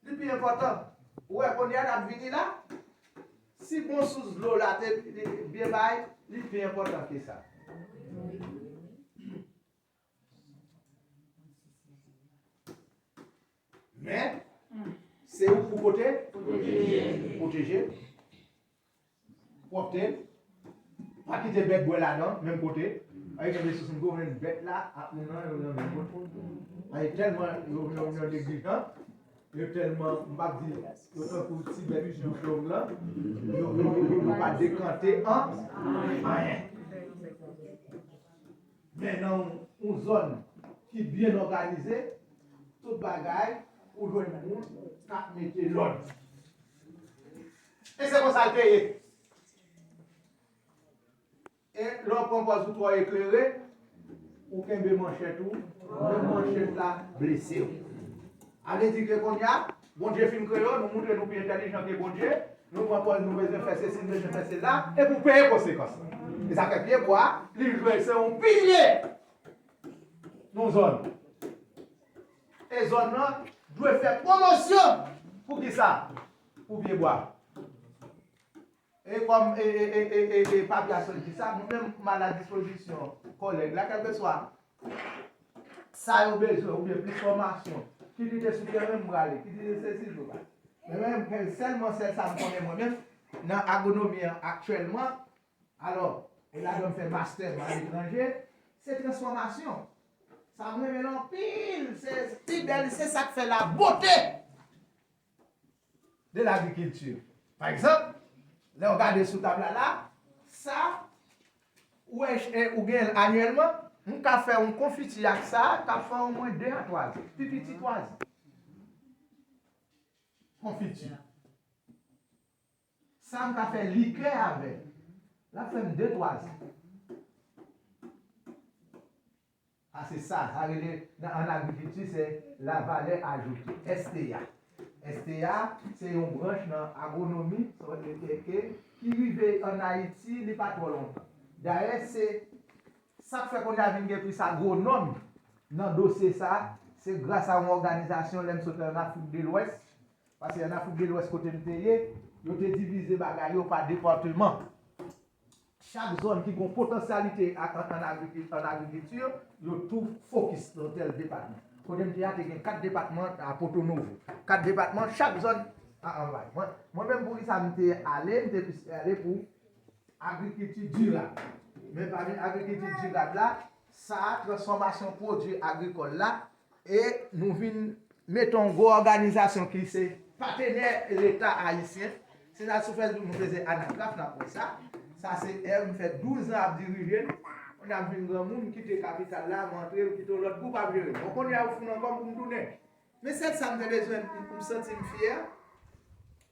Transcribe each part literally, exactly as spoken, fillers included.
Li pi enpòtan. Ou wè kounye a n ap vini la, si bon sous dlo la te byen bay, li pi enpòtan ke sa. Men, se ou pou kote? Pwoteje. Pwòpte l. Pa kite bèt bwè ladan, menm kote. Ay, gen de sous m konnen bèt la ak moun nan, yo nan menm kote. Ay, tèlman yo, yo, yo neglijan, yo tèlman, m p ap di, yo tankou ti bèt bouch long lan, yo, yo, yo, yo pa dekante an anyen. Men nan yon, yon zòn ki byen òganize, tout bagay, ou jwenn moun k ap mete lòd. E se konsa l te ye. E lè w pran pòz ou twò eklere, ou kenbe manchèt ou, menm manchèt la blese w. Ale di ke kounye a, Bondye fin kreye w, nou montre nou pi entèlijan ke Bondye, nou pran pòz nou bezwen fè sesi, nou bezwen fè sela, epi w peye konsekans lan. E sa fè pyebwa, li jwe se yon pilye nan zòn. E zòn nan dwe fè pwomosyon pou kisa? Pou pyebwa. E kòm e, e, e, e, e, e papye a sot di sa, nou menm m a la dispozisyon kòlèg la, kèlkeswa sa yo bezwen, oubyen plis fòmasyon, kit li te sou tèren m prale, kit li te sesi, m prale. Men mwen menm, sèlman sèl sa m konnen mwen menm, nan agwonomi an aktyèlman, alò, e ladan m fè mastè m aletranje, se transfòmasyon. Sa m renmen l anpil, se pi bèl, se sa k fè la bote de lagrikilti. Pa egzanp, lè w gade sou tab la la, sa, ou wè, e, ou gen l anyèlman, m ka fè yon konfiti ak sa, k ap fè omwen de a twa zan, pi piti twa zan. Konfiti. Sa m ka fè likè avè l, l ap fè m de twa zan. A, se sa, sa rele nan, an agrikilti, se la valè ajoute, S T A. S T A, se yon branch nan agwonomi, sa vle di ke, ke, ki rive ann Ayiti, li pa twò lontan. Dayè, se sa k fè kounye a vin gen plis agwonòm nan dosye sa, se gras a yon òganizasyon, lè m sot ann Afrik de Lwès, paske ann Afrik de Lwès kote m te ye, yo te divize bagay yo pa depatman. Chak zòn ki gen potansyalite ak, an, an agrikil-, an agrikilti, yo tou fokis nan tèl depatman. Kote m te ye a, te gen kat depatman a Porto Novo. Kat depatman, chak zòn a anvayi. Mwen, mwen menm, poukisa m te ale, m te plis ale pou agrikilti dirab. Men pami agrikilti dirab la, sa a, transfòmasyon pwodui agrikòl la, e nou vin mete yon gwo òganizasyon ki se patenè Leta ayisyen. Se sa sou Facebook nou peze Anagraf, n ap wè sa. Sa se èv, m fè douz an ap dirije l. Kounye a m vin granmoun, m kite kapital la, m antre, m kite yon lòt gwoup ap jere l. Bon, kounye a ou foun ankò m pou m tounen. Men sèl sa m te bezwen, m, m santi m fyè.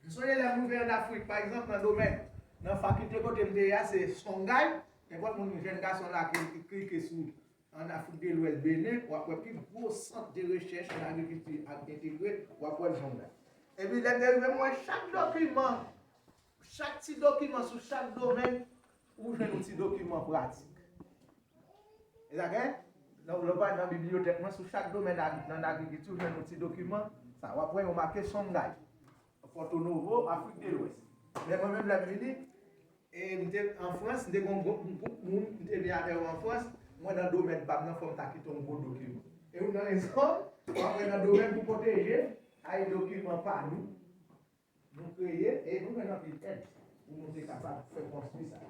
M sonje lè m rive ann Afrik, pa egzanp, nan domèn, nan fakilte kote m te ye a, se Songhay. Nenpòt moun, jèn gason la ki, ki klike sou ann Afrik de Lwès, Benen, w ap wè pi gwo sant de rechèch an agrikilti ak entegre, w ap wè l Songhay. Epi lè m te rive, m wè chak dokiman, chak ti dokiman sou chak domèn, ou jwenn yon ti dokiman pratik. E sa gen, nan, lè w pral nan bibliyotèk mwen, sou chak domèn ag-, nan agrikilti, ou jwenn yon ti dokiman, sa, w ap wè yo make Songhay, Porto Novo, Afrik de Lwès. Men mwen menm, lè m vini, e m te an Frans, m te gen yon gwoup, yon gwoup moun, m te vin avè yo an Frans, mwen nan domèn pa m nan, fò m ta kite yon gwo dokiman. E youn nan rezon, w ap wè nan domèn pou pwoteje, ay dokiman pa nou, nou kreye, e nou jwenn anpil èd pou nou te kapab fè konstwi sa.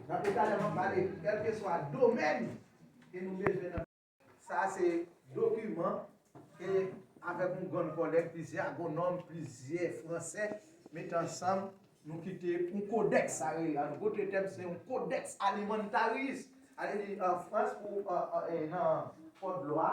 Nan pi talè, m ap pale, kèlkeswa domèn ke nou bezwen nan Sa se dokiman ke avèk yon grann kòlèg, plizyè agwonòm, plizyè Fransè mete ansanm, nou kite yon kodèks, sa rele, an gwo tèm, se yon kodèks alimantarius. Ale li an Frans pou, an, an, e, nan pòtlwa,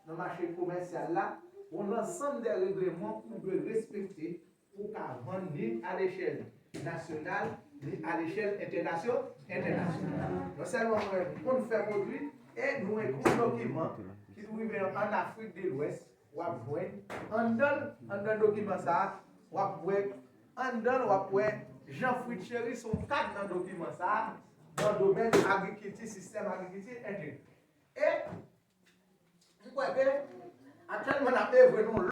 nan mache komèsyal la, yon ansanm de regleman ou dwe respekte pou w ka vann ni a lechèl nasyonal, ni a lechèl entènasyo-, entènasyonal. Non sèlman mwen, m konn fè pwodui, e nou ekri yon dokiman ki rive ann Afrik de Lwès, w ap jwenn anndan l, anndan dokiman sa a, w ap wè, anndan l, w ap wè Jean Fritz Chéry se yon kad nan dokiman sa a, nan domèn agrikilti, sistèm agrikilti entegre. E M kwè ke Aktyèlman, n ap evre nou